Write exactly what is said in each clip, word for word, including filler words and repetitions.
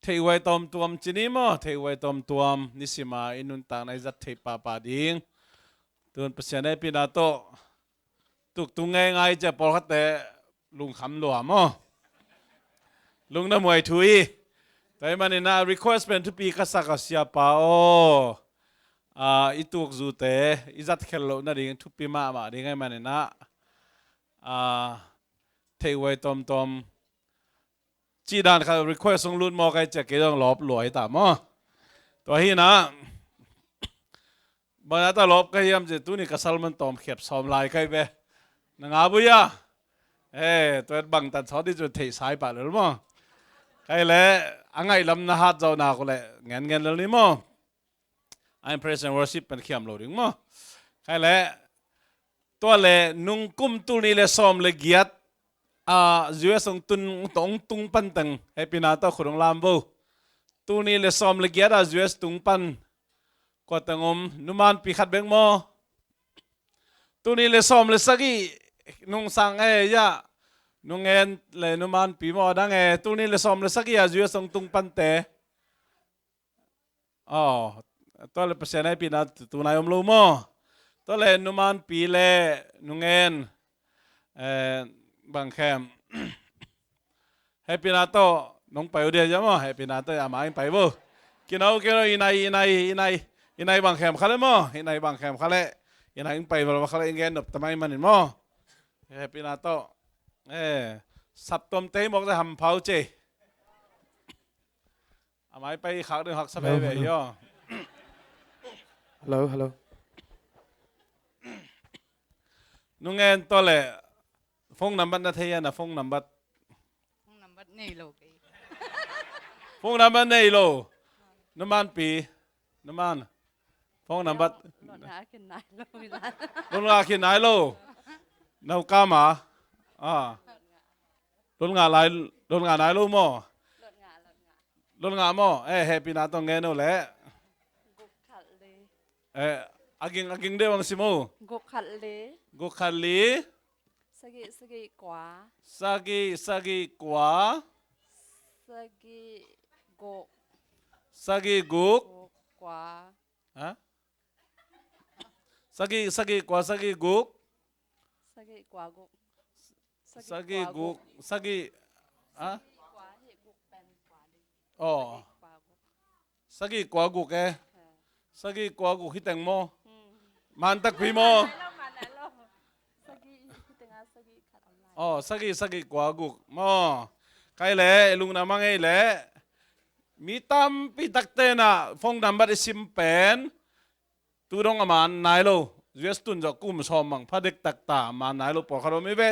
Theihhuai tawmtuam ci ni maw, theihhuai tawmtuam, nisima i nuntakna i zat theih pahpah ding. Tun Pasian hehpihna tawh tuktung ngeingai cia pawlkhatte lungkham lua maw. Lungna muai thu hi. Tua ahih manin ah request pen thupi ka sak a, siapa aw, ah, i tukzute i zat khelh loh nading thupi mahmah ding ahih manin ah, ah, theihhuai tawmtuam cih dan khat request hong lut mawk ai cia kei zong lawp lua hi ta maw. Tua hi na, bang na ta lawp ka hiam ci, tuni ka sermon tawmkhiat sawm lai kai ve. Na ngap uh hia? Eh, tua bangtan sawt ding cun theih sai pah lel maw. Kai le, a ngaihlam na hat zawh nak uh leh ngen ngen lel ni maw. Ai praise and worship pen khiam lo ding maw. Kai le, tua le nung kum tul nih le sawm le giat, ah, U S hong tun, hong tung pan teng hehpihna tawh khut hong lam vo. Tul nih le sawm le giat ah U S tung pan kua teng om, numanpi khat bek maw. Tul nih le sawm le sagih nung sang e ya, nung en le numanpi maw, a dang e, tul nih le sawm le sagih ah U S hong tung pante. Aw, tua le Pasian hehpihna tu nai om lo maw. Tua le numanpi le nungen, eh, bangkhem. Hehpihna tawh nong pai uh dia maw, hehpihna tawh amah in pai vo. Kino, kino, i nai, i nai, i nai, i nai bangkhem kha le maw, i nai bangkhem kha le, i nai in pai val kha le, i gen nop tamai manin maw. Hehpihna tawh. Eh, saptuam tei mawk te hampha uh ce. A mai pai khak ding haksa veve hi aw. Hello, hello. Nungen tawh le phone number na thei a, na phone number. Phone number nei lo kei. Phone number nei lo. Numanpi. Numan. Phone number. Lot nga khin nai lo mi la. Lot nga khin nai lo. Nau kama. Ah. Lot nga lai, lot nga nai lo maw. Lot nga, lot nga. Lot nga maw. Eh, hehpihna tawh ngen uh le. Guk khat li. Eh, a ging, a ging deuh ang sim uh. Guk khat li. Guk khat li. Sagih, sagih kua. Sagih, sagih kua. Sagih guk. Sagih guk. Guk kua. Ha? Sagih, sagih kua, sagih guk. Sagih kua guk. Sagih guk. Sagih, ha? Sagih kua hi guk pen kua ding. Oh. Sagih kua guk. Sagih kua guk eh. Sagih kua guk hi teng maw. Hmm. Man takpi maw. Sagih hi teng a sagih khat om lai. Oh, sagih, sagih kua guk maw. Kai le, lungna mang ei le. Mi tampi takte na phone number i sim pen. Tu dong a man nai lo. U S tun zawh kum sawm mang pha dektak ta, a man nai lo pawlkhat om hi ve.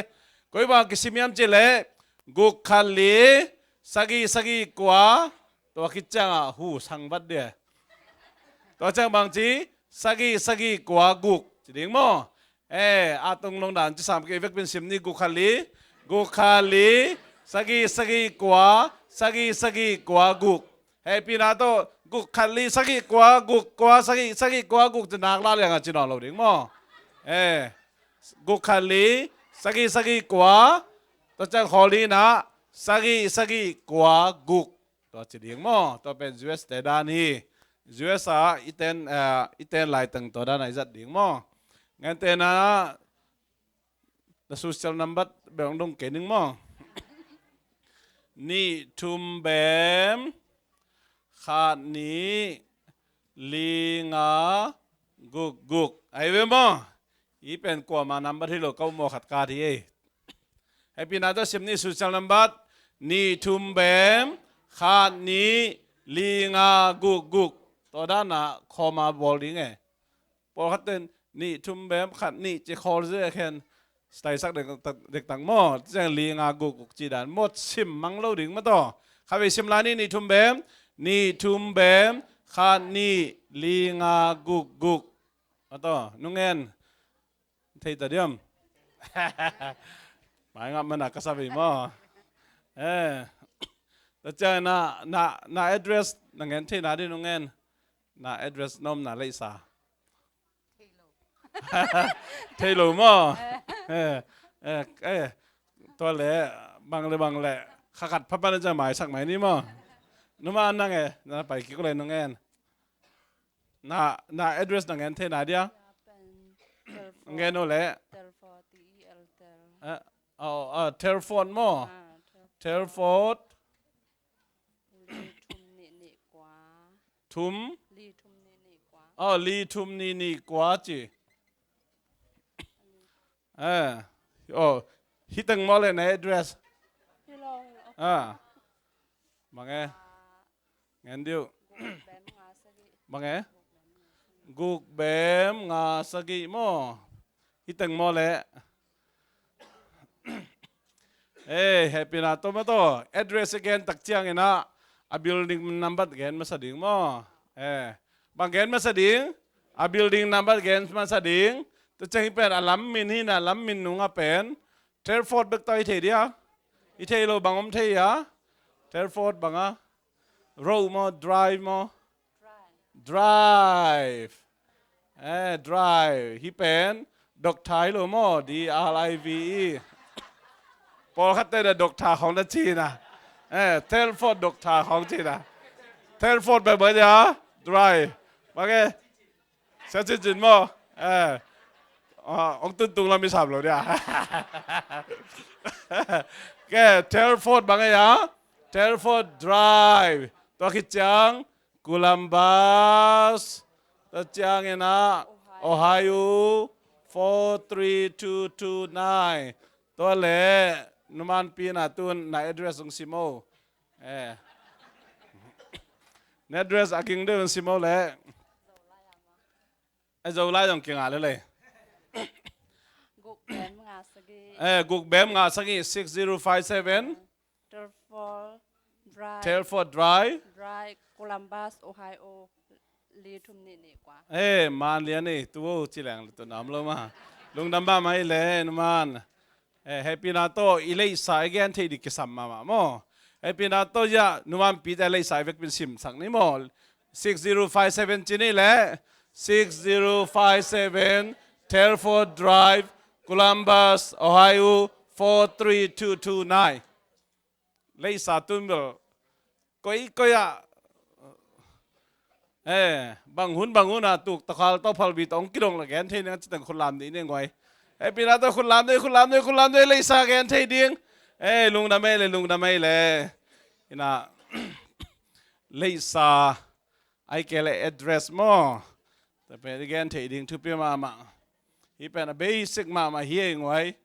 Koi bang kisim hiam cih leh, guk khat li, sagih sagih kua, tua khit ciangah hu sang vat dia. Tua ciang bang ci, sagih sagih kua guk. Ci ding maw? Eh, a tung long dan ci sam kei vek pin sim ni, guk khat li, guk khat li, sagih sagih kua, sagih sagih kua guk. Hehpihna tawh, guk khat li sagih kua guk kua sagih sagih kua guk ci nak la liang a ci nawn lo ding maw? Eh, guk khat li sagih sagih kua, tua ciang khawl ding na sagih sagih kua guk. Tua ci ding maw? Tua pen U S te dan hi. U S a i ten, eh, i ten laiteng tua dan a i zat ding maw? Ngen te na, na social number bel hong dong kei ning maw? Nih thum bem, khat nih, li nga, guk guk. Ahi ve maw? I pen kuama number hi lo, ka um maw khat ka hi ei. Hehpihna tawh sim ni, social number, nih thum bem, khat nih, li nga, guk guk. Tua dan a khawma bawl ding e. Pawlkhat ten nih thum bem khat nih ci khawl zia khen style sak dektak, dektak maw? Ciang li nga guk guk ci dan maw, sim mang lo ding maw taw? Kha vei sim lai ni, nih thum bem, nih thum bem khat nih, li nga guk guk. Maw taw, nungen. Thei ta diam? Mai ngap mana ka sa vei maw? Eh. Tua ciang na, na, na address na ngen thei na ding nungen. Na address na omna leisa. Thei lo maw? Eh, eh, eh, tua le, bang le, bang le. Kha khat pha pan a ciang maisak mai ni maw? Numa nang e, na pai kik uh le nung en. Na, na address nang en thei na dia. Ngen uh le. Eh, oh, ah, Telford maw. Telford. Thum. Oh, li thum ni ni kua ci. Eh, oh, hiteng maw le na address. Ah, bang e. Ngen diu. Bang e. Guk bem nga sagih maw. Hiteng maw le. Eh, hehpihna tawh maw tawh. Address i gen tak ciangin ah, a building number gen masa ding maw. Eh, bang gen masa ding? A building number gen masa ding. Tua ciang hi pen a lam min hi na, lam min nung a pen Telford bek tawh i thei dia. I thei lo bang om thei a? Telford bang a? Road maw, drive maw? Drive. Eh, drive. Hi pen doctor hi lo maw, D R I V E. Pawlkhatte na doctor khawng na ci na. Eh, Telford doctor khawng ci na. Telford bek bek dia, drive. Bang e. Sia cin cin maw. Eh. Ah, ong tun tung lam i sam lo dia. Ke, Telford bang e ya. Telford Drive. Tua khit ciang Columbus, tua ciangin ah Ohio four three two two nine. Tua le numan pi na tun na address ong sim o. Eh. Na address a ging deuh ong sim o le. Eh, Zolai zong kinga le le. Guk bem nga sagih. Eh, guk bem nga sagih, six zero five seven. Telford Drive. Telford Drive. Drive, Columbus, Ohio. Li thum ni ni kua. Eh, man lian ni, tu ci leng tu nam lo ma. Lungdam ba mai le, numan. Eh, hehpihna tawh i leisa i gen thei ding kisam mahmah maw. Hehpihna tawh ya, numan pi te leisa i vekpin simsak ni maw. Six zero five seven ci ni le, six zero five seven Telford Drive, Columbus, Ohio four three two two nine. Leisa tun bel koi koi ah, eh, bang hun bang hun ah tuk takhal tawh phalbi tawh ong kidong la gen thei ning a citeng khut lam dih ning guai. Hehpihna tawh khut lam dih, khut lam dih, khut lam dih, leisa gen thei ding. Eh, lungdam ei le, lungdam ei le. Ina, leisa ai ke le address maw. Tape gen thei ding thupi mahmah. Hi pen a basic mahmah hi ei guai.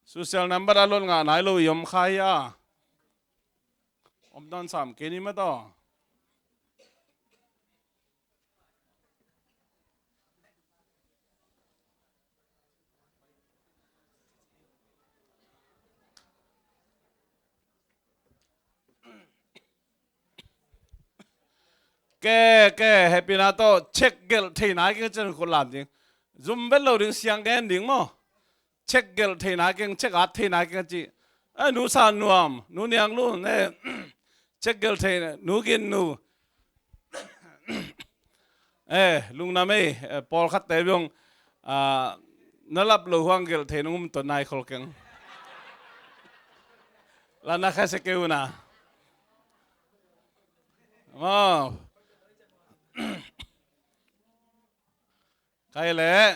Social number a lon ngah nai lo i om kha hi a. Om nawn sam kei ni mah tawh. Ke, ke, hehpihna tawh check gelh theihna keng cian khut lam ding. Zum vet lo ding, siang gen ding maw. Check gelh theihna keng, check at theihna keng a ci. Eh, nu Sa Nuam, nu Niang Lun, eh, check gelh theihna, nu Gin Nu. Eh, lungdam ei, eh, pawlkhatte biong, ah, na lap lo huang gelh thei nung um ton nai khol keng. La na kha se keu na. Maw. Kai le.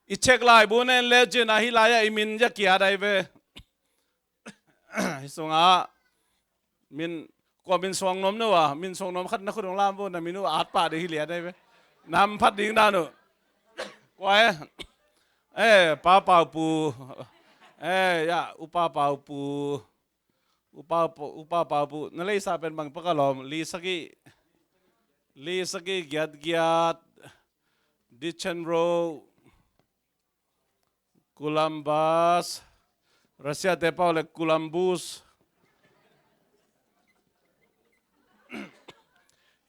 I check lai bu nen le cin a hi lai a i min ya kia dai ve. Hi sungah min, kua min suang nuam no a, min suang nuam khat na khut ong lam bu na min uh at pah ding hi lian dai ve. Nam phat ding dan uh. Kua e. Eh, Pa Pau Pu. Eh, ya, U Pa Pau Pu. U Pa Pau, U Pa Pau Pu. Na leisa pen bang pak a lawm. Li sagih. Li sagih giat giat. Ditchen Road. Columbus. Russia te pau le Columbus.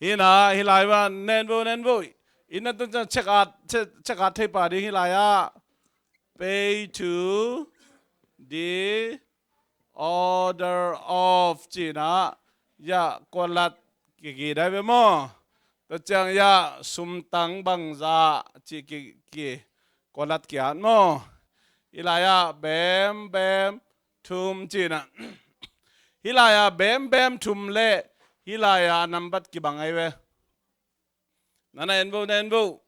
Hi na, hi lai van, nen vo, nen vo. Ina tun chan check at, check, check at thei pah ding hi lai ah. Pay to the order of cihna, ya, kualat kiki dai ve maw? Tua ciang ya, sumtang bangza cih kiki kualat kiat maw? Hi lai ah, bem, bem, thum cihna. Hih lai-a bembem thum le hih lai-a a nambat kibang ahi ve. Na na en vo, na en vo.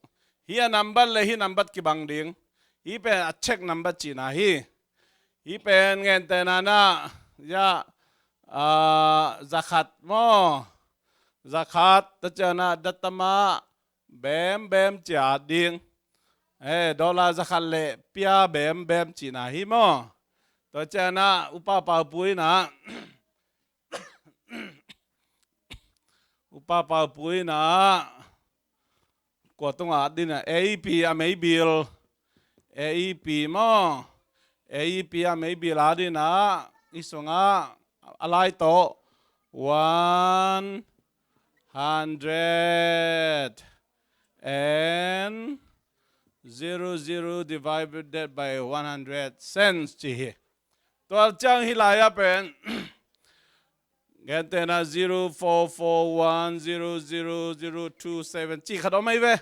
Hih a nambat le hih nambat kibang ding. Hih pen a check nambat cihna hi. Hih pen gentehna-in ah, ya, ah, zakhat maw. Zakhat, tua ciangin ah datama bembem ci-a at ding. Eh, dollar zakhat le pia bembem cihna hi maw. Tua ciangin ah upa pau pu in ah upa pau pu in ah kua tungah at ding ah, A E P a meibil. A E P maw. A E P a meibil at ding ah, hih sungah a lai tawh one hundred and zero zero divided by one hundred cents ci hi. Tua ciang hih lai-ah pen gentehna zero four four one zero zero zero two seven ci khat om ahi ve.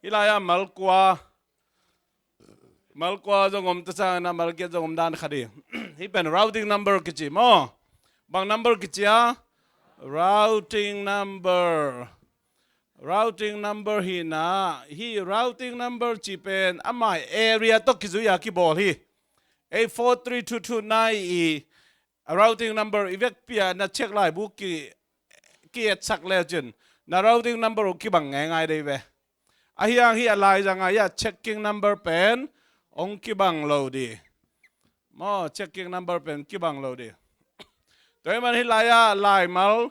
Hih lai-ah mal kua, mal kua zong om, tua ciangin ah mal giat zong om dan khat hi. Hih pen routing number kici maw. Bang number kici a? Routing number. Routing number hi-in ah, hih routing number cih pen ama area tawh kizui-a kibawl hi. Ei four three two two nine i a routing number i vekpi-a na check laibu ki, ki-etsak le cin, na routing number uh kibang ngeingai dei ve. Ahi hang hih a laizang a hih a checking number pen hong kibang lo ding. Maw, checking number pen kibang lo ding. Tua ahih man hih lai-ah laimal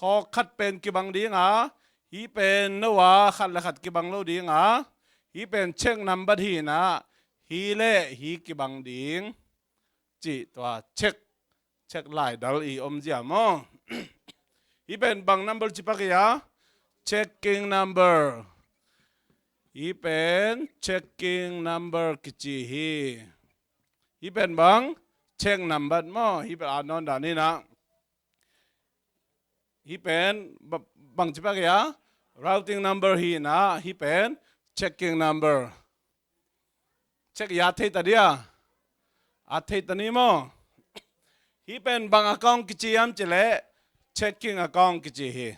khawk khat pen kibang ding a, hih pen no a khat le khat kibang lo ding a, hih pen check number hi-in ah, hih le hih kibang ding. Cih tua check, check laidal i omzia maw. Hih pen bang number ci pak hi a? Checking number. Hih pen checking number kici hi. Hih pen bang? Check number maw. Hih pen a nawn dan hi-in ah. Hih pen ba-, bang ci pak hi a? Routing number hi-in ah, hih pen checking number. Check i at thei ta dia? At thei ta ni maw. Hih pen bang account kici hiam cih leh checking account kici hi.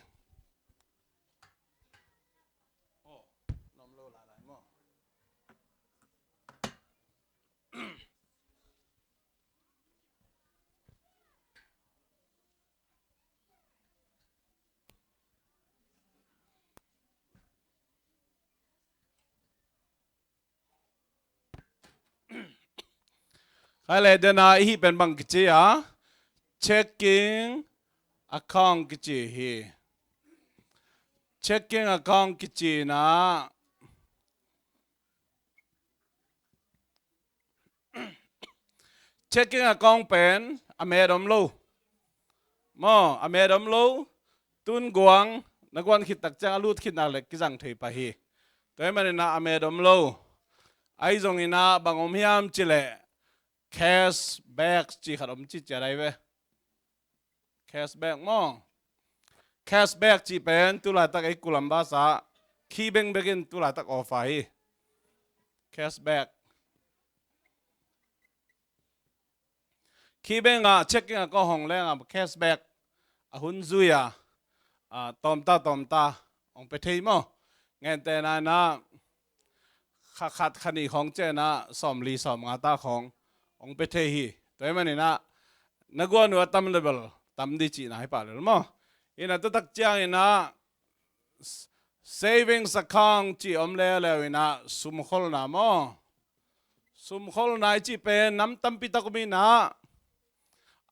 Khai le dena i hih pen bang kici a? Checking account kici hi. Checking account kici na. Checking account pen a met om lo. Maw, a met om lo. Tun guang na guan khit tak ciang a lut khitna le kizang thei pah hi. Tua ahih manin ah a met om lo. Ahi zongin ah bang om hiam cih leh cash back cih khat om ci ciat ahi ve. Cash back maw. Cash back cih pen tulaitak ei kulam basa, KeyBank bek in tulaitak offer hi. Cash back. KeyBank ah checking account hong leng ah cash back a hun zui a, a, tawmta tawmta hong pe thei maw. Gentehna in ah kha khat kha nih khawng ciang in ah sawmli sawmnga ta khawng hong pe thei hi. Tua ahih manin ah na guan uh a tam le bel tam ding cihna hi pah lel maw. In ah tua tak ciangin ah s-, savings account cih om leuleu in ah sumkholna maw. Sumkholna i cih pen nam tampi tak om in ah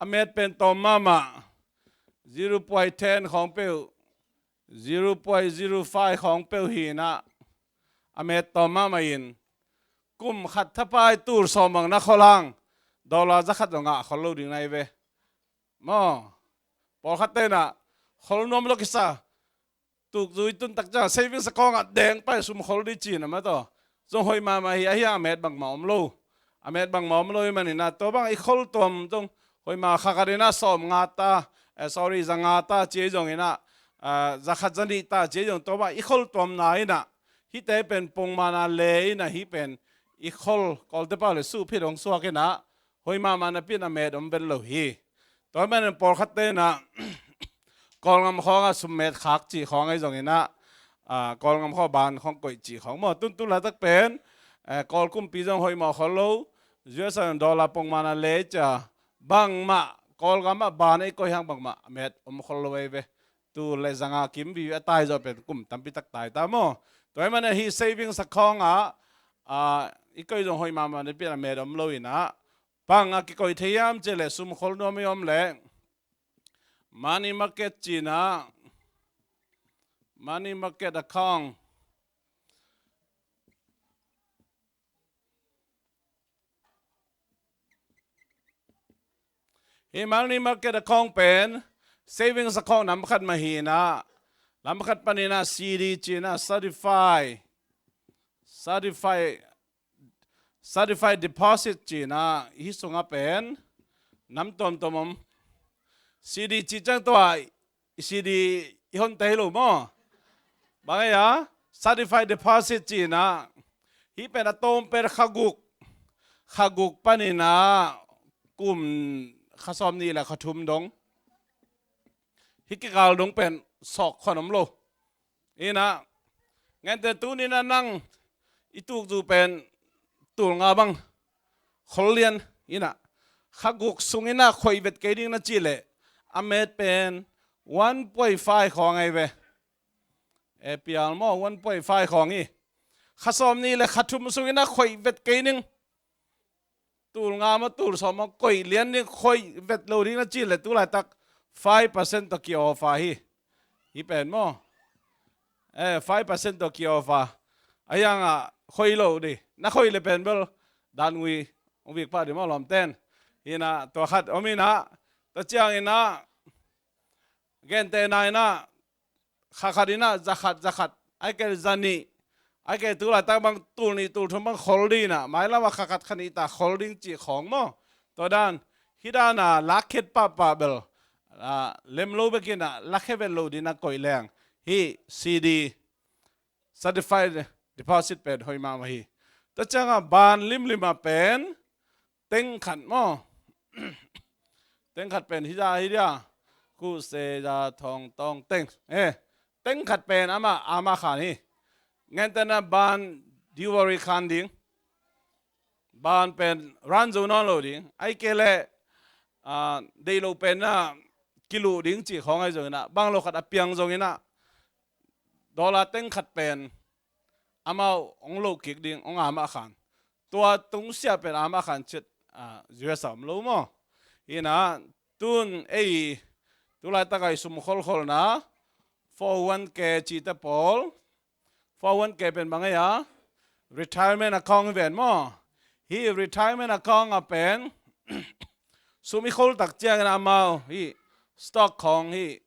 a met pen tawm mahmah, zero point ten khawng peuh, zero point zero five khawng peuh hi in ah a met tawm mahmah in, kum khat thapai tul sawm bang na khol hang dollar za khat zong ngah khol lo ding na hi ve. Maw, pawlkhatte in ah khol nuam lo kisa, tukzui tun tak ciang savings account ah deng pai sumkhol ding ci-in ah maw, tua zong hoih mahmah hi. Ahi hang a met bangmah om lo. A met bangmah om lo ahih manin ah tua bang i khol tuam zong hoih mah, kha khat in ah sawmnga ta, eh, sorry, zanga ta ci ahi zongin ah, ah, za khat za nih ta ci ahi zong tua bang i khol tuamna in ah hihte pen pongmawhna le in ah hih pen i khol, Kawlte pau le suh phit hong suak in ah hoih mahmah napi in a met om vet lo hi. Tua ahih manin pawlkhatte in ah Kawlgam khawngah summet khak cih khawng ahi zongin ah, ah, Kawlgam khawng ban khawng koih cih khawng maw. Tun tu laitak pen, eh, Kawl kumpi zong hoih mawh khol lo, U S a dollar pongman a lei cia, bangmah Kawlgam ah ban ei koih hang bangmah met om khol lo ei ve. Tu le zanga kim vive a tai zawh pen kum tampi tak tai ta maw. Tua ahih manin hih savings a khawngah, ah, i koih zong hoih mahmah napi a met om lo in ah, bang a kikoih thei hiam cih leh sum khol nuam i om leh money market ci-in ah, money market account. Hih money market account pen savings account nam khat mah hi in ah, nam khat panin ah C D ci-in ah, certified, certified, certified deposit ci-in ah, hih sungah pen nam tuamtuam om. C D cih ciang tua i C D i honte hi lo maw. Bang ei a, certified deposit ci-in ah, hih pen a tawm pen kha guk, kha guk panin ah kum kha sawm nih le kha thum dong, hih kikal dong pen sawk khon om lo. In ah, gentehna tuni-in ah nang i tukzu pen tul nga bang khol lian in ah, kha guk sungin ah khoih vet kei ding na cih leh, a met pen one point five khawng ahi ve. A P R maw, one point five khawng hi. Kha sawm nih le kha thum sungin ah khoih vet kei ding. Tul nga maw, tul sawm maw, koih lian ding, khoih vet lo ding na cih leh tu laitak five percent tawh ki-offer hi. Hih pen maw, eh, five percent tawh ki-offer. A hiangah khoih lo ding, na khoih leh pen bel dan ngui hong vik pah ding maw lawmten. Hi in ah tua khat om in ah, tua ciangin ah, gentehna in ah, kha khat in ah za khat, za khat, ahih kei leh za nih, ahih kei leh tu laitak bang tul nih tul thum bang khol ding in ah, mailam ah kha khat kha nih ta khol ding cih khawng maw. Tua dan, hih dan a lakkhiat pahpah bel, ah, lem lo bek in ah, lakkhiat vet lo ding in ah koih leng, hih C D, certified deposit pen hoih mahmah hi. Tua ciangah ban limlim ah pen teng khat maw. Teng khat pen hi za hi dia. Khu se za thong tong teng. Eh, teng khat pen amah, amah khan hi. Gentehna ban delivery khan ding. Ban pen run zo nawn lo ding. Ahih kei leh, ah, deih lo pen ah kiluh ding cih khawng ahi zongin ah, bang lo khat a piang zongin ah, dollar teng khat pen amau hong loh kik ding, hong amah khan. Tua tungsiah pen amah khan ciat, ah, U S a om lo maw. Hi in ah, tun ei, tu laitak a i sum kholkholna, four oh one K cihte pawl, four oh one K pen bang ei a, retirement account hi ven maw. Hih retirement account ah pen sum i khol tak ciangin amau hih stock khawng hih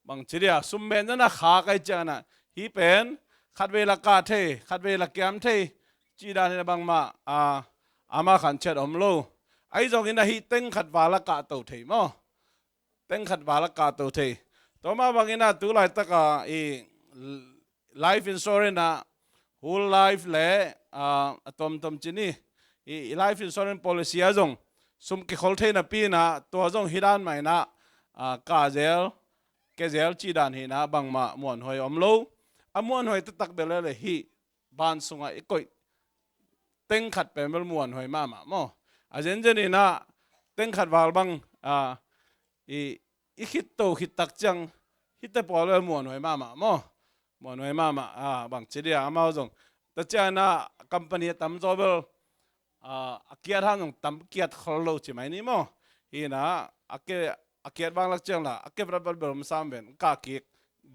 bangci dia, sum metna na khak ahih ciangin ah, hih pen khatvei la kah thei, khatvei la kiam thei cih dan hi in ah bangmah, ah, amah khan ciat om lo. Ahi zongin ah hih teng khat val a kahto thei maw. Teng khat val a kahto thei. Tua mah bangin ah tu laitak a i life insurance ah, whole life le, ah, a tomtom ci ni, i, i life insurance policy ah zong sum kikhol thei napi in ah, tua zong hih dan mah in ah, ah, kah zel, ke zel cih dan hi in ah bangmah muanhuai om lo. A muanhuai taktak bel leh hih ban sungah i koih teng khat pen bel muanhuai mahmah maw. A zenzen in ah teng khat val bang, ah, i, i khitto khit tak ciang hihte pawl bel muanhuai mahmah maw. Muanhuai mahmah, ah, bangci dia amau zong. Tua ciangin ah company a tamzaw bel, ah, a kiat hang zong tam kiat khol lo ci mai ni maw. Hi in ah, a ke, a kiat vanglak ciang la, a ke vat vat bel om sam ven, kah kik.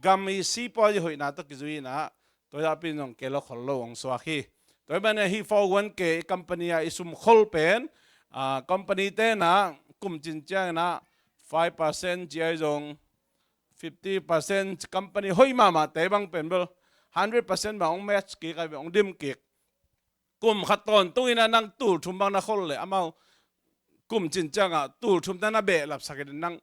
Gam i sipuai i hoihna tawh kizui in ah, tua zahpi in zong ke lo khol lo hong suak hi. Tua ahih manin hih four oh one K company ah i sum khol pen, ah, company te in ah kum cin ciangin ah five percent ci ahi zong, fifty percent company hoih mahmahte bang pen bel hundred percent bang hong match kik ahi ve, hong dim kik. Kum khat tawntungin ah nang tul thum bang na khol leh amau kum cin ciangah tul thum na na behlap sak in, nang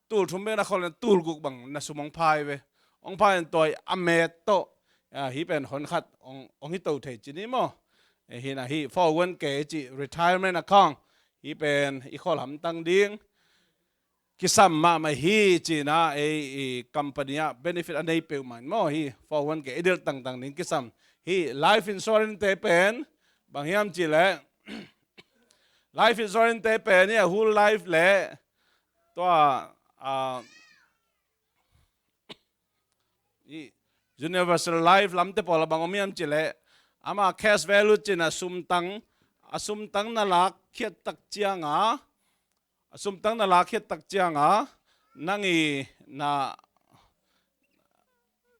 tul thum bek na khol leh tul guk bang na sum hong pha hi ve. Hong pha in tua a met tawh, ah, hih pen hon khat hong, hong hi to thei ci ni maw. Eh, hi in ah hih four oh one K cih retirement account, hih pen i khol hamtang ding. kisam mahmah hi ci-in ah ei i company ah benefit a nei peuhmah in maw, hi four oh one K i delh tangtang ding kisam. Hi life insurance te pen bang hiam cih leh life insurance te pen hi a whole life le tua, ah, i universal life lamte pawl a bang om hiam cih leh ama cash value ci-in a sumtang, a sumtang na lakkhiat tak cianga, a sumtang na lakkhiat tak cianga nang i na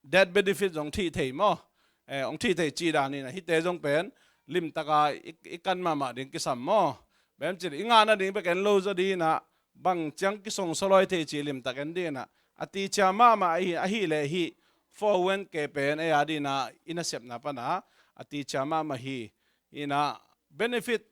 death benefit zong thih thei maw? Eh, hong thih thei cih dan in a hihte zong pen limtaka i, i kan mahmah ding kisam maw? Bem cih i ngah nading bek en lo zaw ding in ah bang ciang kisongsawl thei cih limtak en ding in ah a ticia mahmah ahi, ahih leh hih four oh one K pen ei a ding in ah i nasepna pan ah a ticia mahmah hi. In ah benefit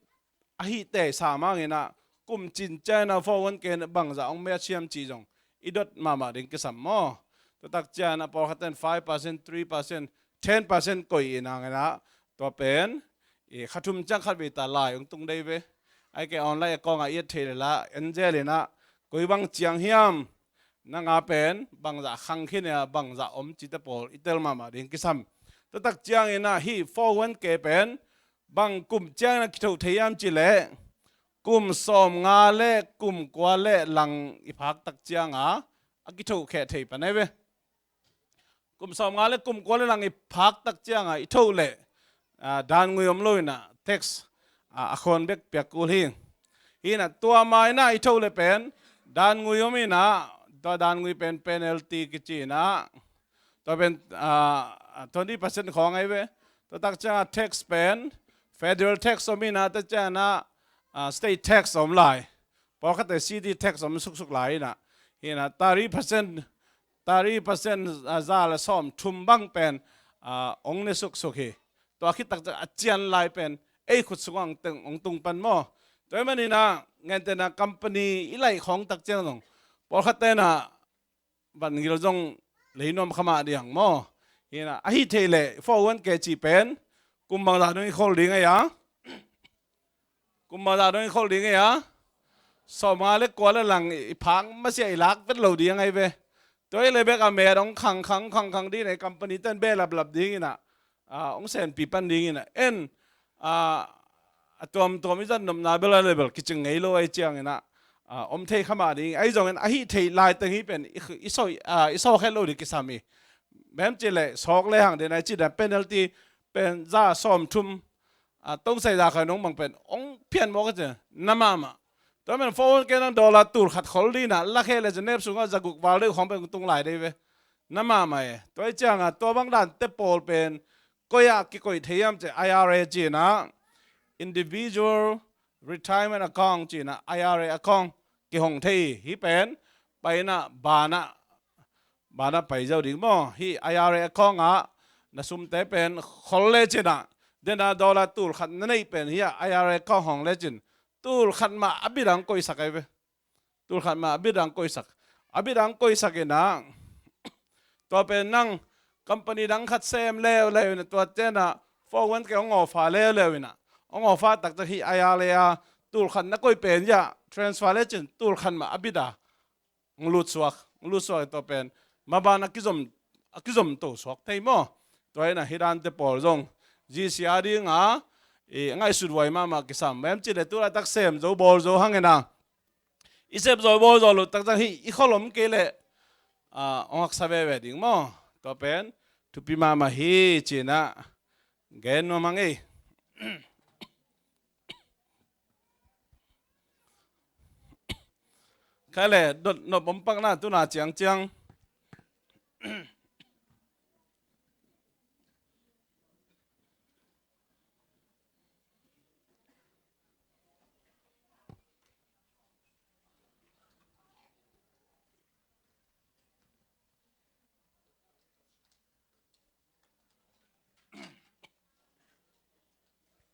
ahih tei sam hangin ah kum cin ciangin ah four oh one K in bangzah hong match hiam cih zong i dot mahmah ding kisam maw? Tua tak ciangin ah pawlkhat in five percent, three percent, ten percent koih in hangin ah tua pen i kha thum ciang khat vei ta lai hong tung dei ve. Ahih kei leh online account ah i et thei leh la en zel in ah koi bang ciang hiam, nang a pen bangzah khang khin a, bangzah om cihte pawl i tel mahmah ding kisam. Tua tak ciangin ah hih four oh one K pen bang kum ciangin a kithoh thei hiam cih leh kum sawmnga le kum kua le lang i phak tak cianga a kithoh kheh thei pan ahi ve. Kum sawmnga le kum kua le lang i phak tak cianga i thoh leh, ah, dan ngui om lo in ah tax, ah, a khawn bek piak kul hi. Hi in ah tua ma in ah i thoh leh pen dan ngui om in ah, tua dan ngui pen penalty kici in ah, tua pen, ah, twenty percent khawng ahi ve. Tua tak cianga tax pen federal tax om in ah, tua ciangin ah, ah, state tax om lai. Pawlkhatte city tax om suksuk lai in ah, hi in ah thirty percent, thirty percent, ah, za le sawmthum bang pen, ah, hong ne suksuk hi. Tua khit tak ciang a cian lai pen ei khut sungah hong tung pan maw? Tua ahih manin ah gentehna company i laih khawng tak ciang zong pawlkhatte in ah van gil zong lei nuam kha mah ding maw? Hi in ah ahih theih leh four oh one K cih pen kum bangzah dong i khol ding ahi a? Kum bangzah dong i khol ding ahi a? Sawmnga le kua le lang i phak masiah i lak vet lo ding ahi ve. Tua ahih leh bek a met hong khang khang khang khang ding in ah i company ten behlaplap ding in ah, ah, hong senpi pan ding in ah en, ah, a tuamtuam i zat nopna bel a le bel kicing ngei lo ahih ciangin ah, ah, om thei kha mah ding. Ahi zongin ahih theih laiteng hi pen i, i sawh, ah, i sawh het lo ding kisam hi. Bem cih leh sawk le hang den a i cih dan penalty pen za sawmthum, ah, tong sai za khat nong bang pen hong phian mawk a ci na mahmah. Tua men four oh one K nang dollar tul khat khol ding in ah la kheh leh ci nep sungah za guk val deuh khawng pen hong tung lai dei ve. Na mahmah e. Tua ahih ciangah tua bang dante pawl pen koi ah kikoih thei hiam cih leh I R A ci in ah individual retirement account ci in ah I R A account kihong thei hi. Hih pen pai in ah ban ah, ban ah pai zo ding maw? Hih I R A account ah na sumte pen khol lecin ah, den a dollar tul khat na neih pen hih ah I R A account hong lecin tul khat mah a bit ah hong koihsak ahi ve. Tul khat mah a bit ah hong koihsak. A bit ah hong koihsak in ah, tua pen nang company dang khat sem leuleu in ah, tua ciang ah four oh one K hong offer leuleu in ah, hong offer taktak hih I R A a tul khat na koih pen hih ah transfer lecin tul khat mah a bit ah hong lutsuak, hong lutsuak in tua pen maban a kizom, a kizom to suak thei maw? Tua in ah hih dante pawl zong G C a ding a i ngaihsut huai mahmah kisam. Bem cih leh tu laitak sem zo bawl zo hang in ah, i sep zo bawl zo lo taktak hih i khol om kei leh, ah, hong haksa veve ding maw? Tua pen thupi mahmah hi ci in ah gen nuam hang ei. Khai leh dot nop om pak na tu na ciangciang.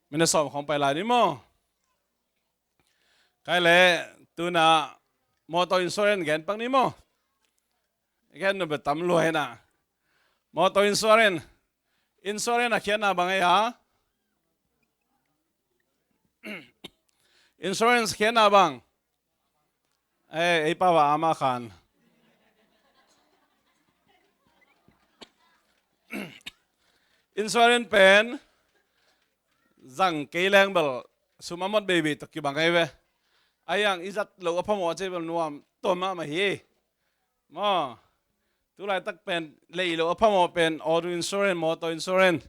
Minute sawm khawng pai lai ni maw? Khai leh tu in ah motor insurance gen pak ni maw? Gen nop bek tam lua hi in ah. Motor insurance. Insurance a khiatna bang ei a? Insurance khiatna bang. Eh, ei pau a ama khan. Insurance pen zang kei leng bel sum a mot beibei tawh kibang ei ve. Ahi hang i zat loh a phamawh ci bel nuam tua mahmah hi. Maw, tulaitak pen lei loh a phamawh pen auto insurance, motor insurance.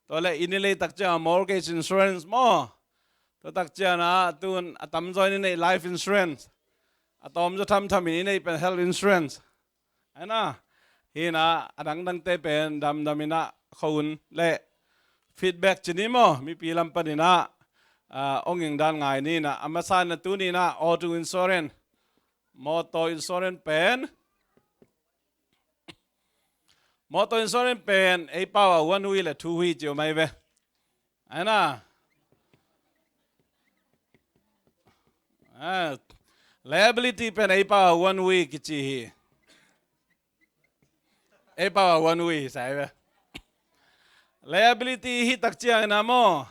Tua le i ni leitak ciang mortgage insurance maw. Tua tak ciang a tun a tamzaw in i neih life insurance. A tawmzaw thamtham in i neih pen health insurance. Ahi na, hi na, a dangdangte pen damdam in a khua un le feedback ci ni maw, mipi lam panin a, ah, ong ing dan ngai ni na, a masa in a tuni in a auto insurance, motor insurance pen, motor insurance pen ei pau a one way le two way ci om ei ve. Ahi na. Ah, liability pen ei pau a one way kici hi. Ei pau a one way sa ei ve. Liability hi tak ciang in a maw,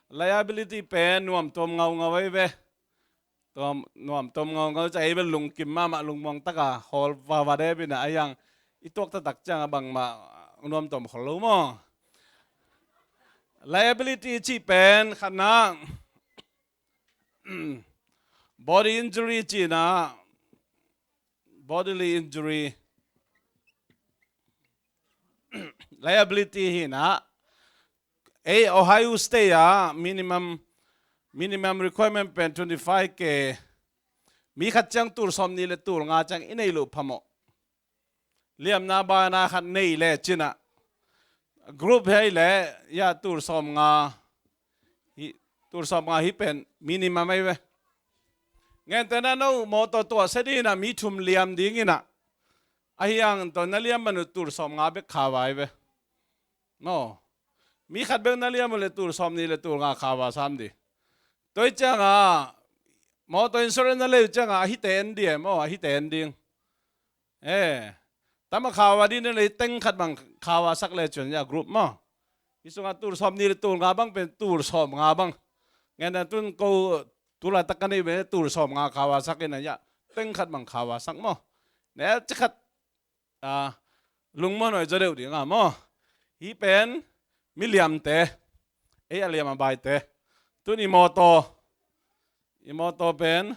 liability pen nuam tuam ngaungau ei ve. Tuam, nuam tuam ngaungau ca ei bel lungkim mahmah, lungmuang taka hawl vava dep in a, ahi hang i tuak taktak ciang a bangmah nuam tuam khol lo maw. Liability cih pen khatna, body injury cihna, bodily injury, liability hi na. Ei Ohio State a minimum, minimum requirement pen twenty five K. Mi khat ciang tul sawm nih le tul nga ciang i nei loh phamawh. Liamna baina khat nei le cin a, group hi le ya tul sawm nga hi, tul sawm nga hi pen minimum ei ve. Ngente na no motor tuah se ding in a mi thum liam ding in a, ahi hang tua na liam man uh tul sawm nga bek kha vai ve. Maw, mi khat bek na liam uh le tul sawm nih le tul nga kha va sam di. Tua hi ciang a motor insurance na lei uh ciang a, a hite en di e maw, a hite en ding. Eh, tam a kha va ding na lei teng khat bang kha va sak le cun ya group maw. Hi sung a tul sawm nih le tul nga bang pen tul sawm nga bang. Ngente tun ko tulaitak ka neih ve tul sawm nga kha va sak in a ya teng khat bang kha va sak maw. Ne ci khat, ah, lungmuan hoi zaw deuh ding a maw. Hi pen mi liamte, ei a liam a baite. Tun i motor, i motor pen,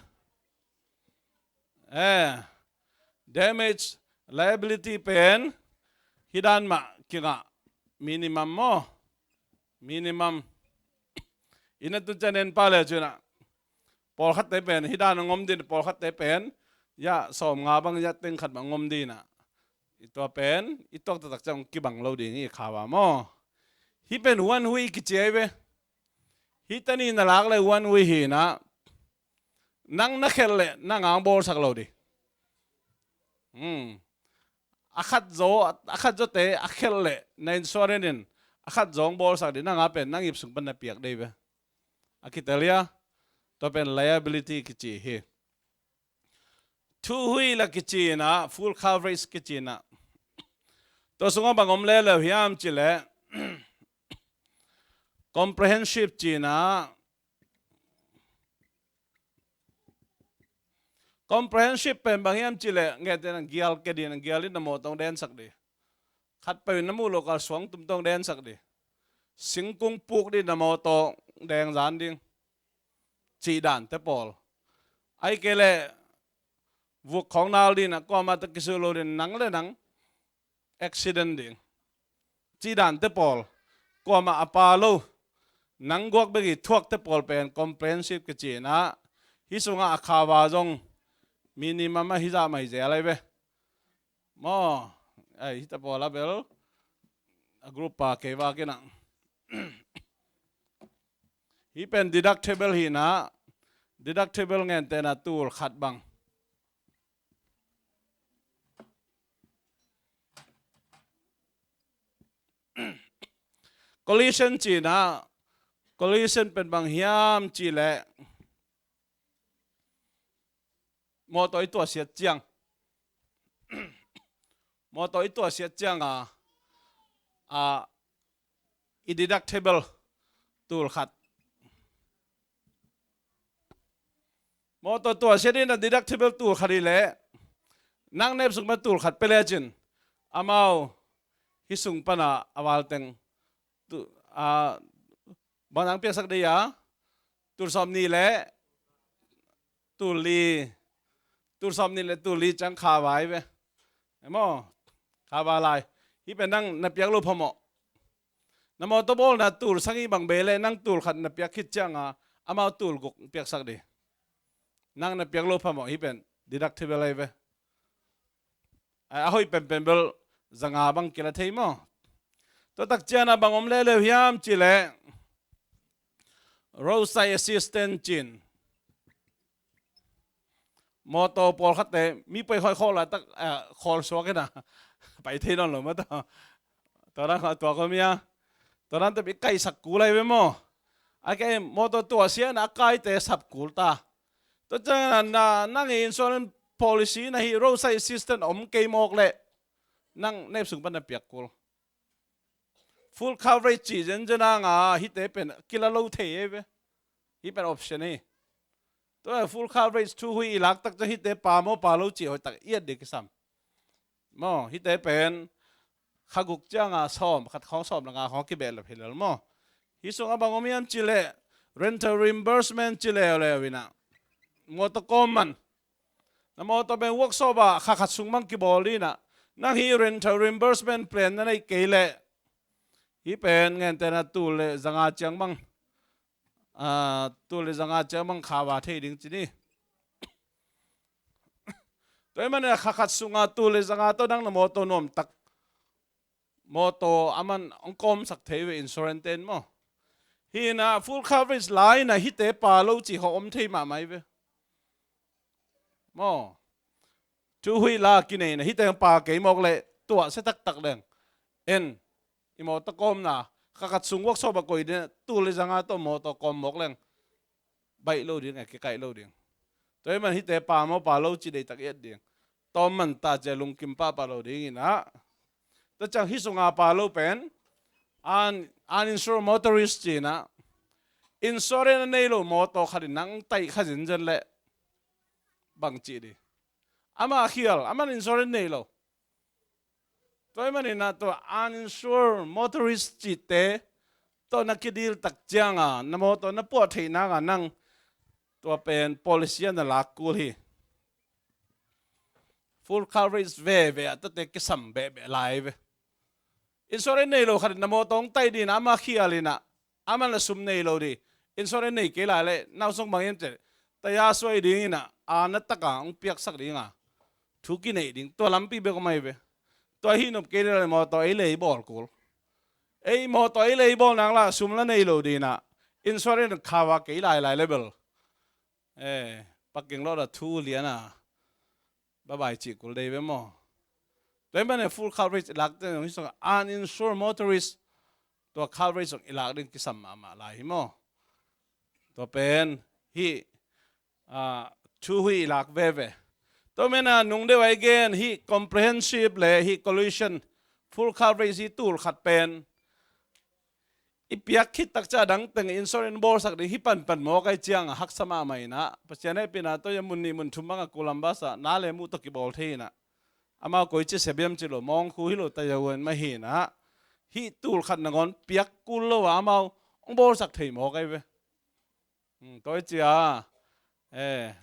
eh, damage liability pen hi dan mah kingah, minimum maw. Minimum. Ina tu ciang en pah le cin a, pawlkhatte pen hi dan a ngom ding, pawlkhatte pen ya sawm nga bang ya teng khat bang ngom ding a, i tua pen i tuak taktak ciang kibang lo ding i kha va maw. Hi pen one way kici ei ve. Hi tani na lak le one way hi na, nang na khelh le nang a bawlsak lo di. Hmm. A khat zaw, a khat zawte a khelh le na insurance in a khat zaw bawlsak di, nang a pen nang ip sung pan na piak dei ve. A kitel hia? Tua pen liability kici hi. Two way la kici in a, full coverage kici in a. Tua sungah bang om leleu hiam ci le, comprehensive ci in a, comprehensive pen bang hiam ci le, ngente na gial ke din, gial in na motor densak di. Khat peuh in na muh loh kal suang tum tong densak di. Singkung puk din na motor deng zan ding. Cih dante pawl. Ai ke le vuk khawng nal din a kuamah tawh kisuh lo din, nang le nang accident ding. Cih dante pawl, kuamah a pa lo, nang guak bek i thuakte pawl pen comprehensive kici in a, hi sungah a kha va zong minimum a hi zah mai zel ai ve. Maw, ai, hite pawl a bel a group pa kei vak in a. Hi pen deductible hi na, deductible ngente na tul khat bang. Collision ci na, collision pen bang hiam ci le, motor i tuahsiat ciang, motor i tuahsiat ciang a, a, i deductible tul khat. Mawtaw tuahsia dingin a deductible tul khat hi leh, nang nep sung pan tul khat pia lecin, amau hih sung pana a valteng tu, a, bang nang piaksak ding a, tul sawm nih le tul li, tul sawm nih le tul li ciang kha vai ve. Em maw? Kha vai lai. Hih pen nang na piak loh phamawh. Na mawtaw bawlna tul sagih bang bei leh nang tul khat na piak khit cianga amau tul guk piaksak ding. Nang na piak loh phamawh, hih pen deductible ahi ve. A, a hoih penpen bel zanga bang kila thei maw? Tua tak ciangin a bang om leuleu hiam cih leh, roadside assistance ci-in, mawtaw pawlkhatte mi paikhawih khawh laitak, eh, khawl suak in a pai thei nawn lo maw tua. Tua dan kha tua kha mi a, tua dan tawh i kaisak kul ahi ve maw? A kei mawtaw tuahsia in a kaite sap kul ta. Tua ciangin a na, nang i insurance policy na hih roadside assistance om kei mawk leh nang nep sung pan na piak kul. Full coverage cih zenzen a nga hihte pen kila lo thei ahi ve. Hih pen option hi. Tua full coverage thu hui i lak tak ciang hihte pha maw pha lo cih hoih tak i et ding kisam. Maw, hihte pen kha guk cianga sawm, khat khawng sawm le nga khawng kibehlap hi lel maw? Hih sungah bang om hiam cih leh, rental reimbursement ci leuleu in a, mawtaw kawm man. Na mawtaw pen workshop ah kha khat sung bang kibawl ding in a, nang hih rental reimbursement plan na neih kei leh, hih pen gentehna tul le zanga ciang bang, ah, tul le zanga ciang bang kha va thei ding ci ni. Tua ahih manin a kha khat sunga tul le zanga tawh nang na mawtaw nuamtak, mawtaw a man hong kawmsak thei ve insurance te in maw? Hi in a full coverage la in a hihte pha lo cih khawng om thei mahmah hi ve. Maw? Thu hui la kinei in a hihte pha kei mawk leh tuahsia taktak leng, en, i mawtaw kawmna, kha khat sung workshop ah koih ding, tul le zanga tawh mawtaw kawm mawk leng baih lo ding, a kikaih lo ding. Tua ahih man hihte pha maw pha lo cih deihtak i et ding. Tawm man ta ci a lungkim pahpah lo ding in a. Tua ciang hih sunga pha lo pen un-, uninsured motorist ci in a, insurance a nei lo mawtaw khat in nang taih kha zenzen leh bang ci ding? Amah khial, amah insurance nei lo. Tua ahih manin a tua uninsured motorist cihte tawh na kideal tak cianga na mawtaw na puah theih nanga nang tua pen policy ah na lak kul hi. Full coverage veve ah tuate kisam behbeh lai ve. Insurance nei lo khat in na mawtaw hong taih ding in a, amah khial in a, amah na sum nei lo ding. Insurance nei kei lai leh nau sung bang hiam cih leh, taya suai ding in a, a na taka hong piaksak ding a, thu kineih ding, tua lampi bek om ahi ve. Tua hih nop kei leh mawtaw ei le ei bawl kul. Ei mawtaw ei le ei bawl nang la sum la nei lo ding in a, insurance kha va kei lailai leh bel, eh, parking lot ah thu lian a, bye bye cih kul dei ve maw? Tua ahih manin full coverage i lak ding hih sungah uninsured motorist, tua coverage sung i lak ding kisam mahmah lai hi maw? Tua pen hih, ah, thu hui i lak veve. Tua ahih manin a nung deuh a i gen hih comprehensive le hih collision full coverage hih tul khat pen i piak khit tak ciang a dang teng insurance bawlsak ding hih panpan mawk ahih ciang a haksa mahmah in a, Pasian hehpihna tawh a mun nih mun thum bang a Columbus ah na le muh tawh kibawl thei in a, amau koici sia biam ci lo, mawngkhu hi lo, tayawen mah hi in a, hih tul khat nangawn piak kul lo a amau hong bawlsak thei mawk ahi ve. Hmm, tua hi ci a, eh,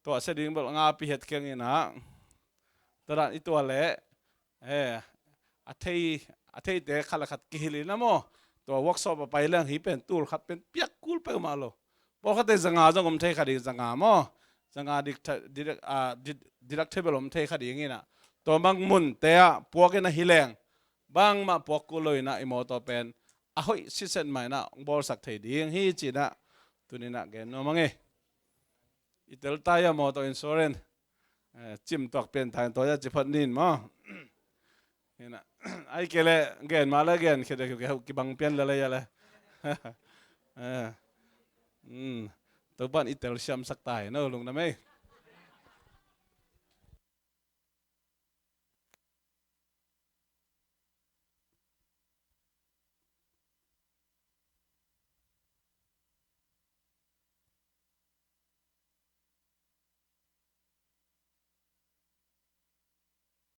tuahsia ding bel nga pi het keng in a, tua dan i tuah leh, eh, a thei, a theite khat le khat kihilh in a maw, tua workshop ah pai leng hih pen tul khat pen piak kul peuhmah lo. Pawlkhatte zanga zong om thei kha ding, zanga maw, zanga deduct-, deduct-, ah, ded-, deductible om thei kha ding in a, tua bang munte ah puak in a hi leng bangmah puak kul lo in a, i mawtaw pen a hoih siset mah in a hong bawlsak thei ding hi ci in a, tuni in a gen nuam ing e. I tel ta ia mawtaw insurance, eh, cim tuak pian ta in tua ia ci phot ning maw? Hi in a, ahih kei leh gen mah leh gen khit a kibang pian lel a ia leh. Eh, hmm, Topa'n i tel siamsak ta hi no, lungdam ei.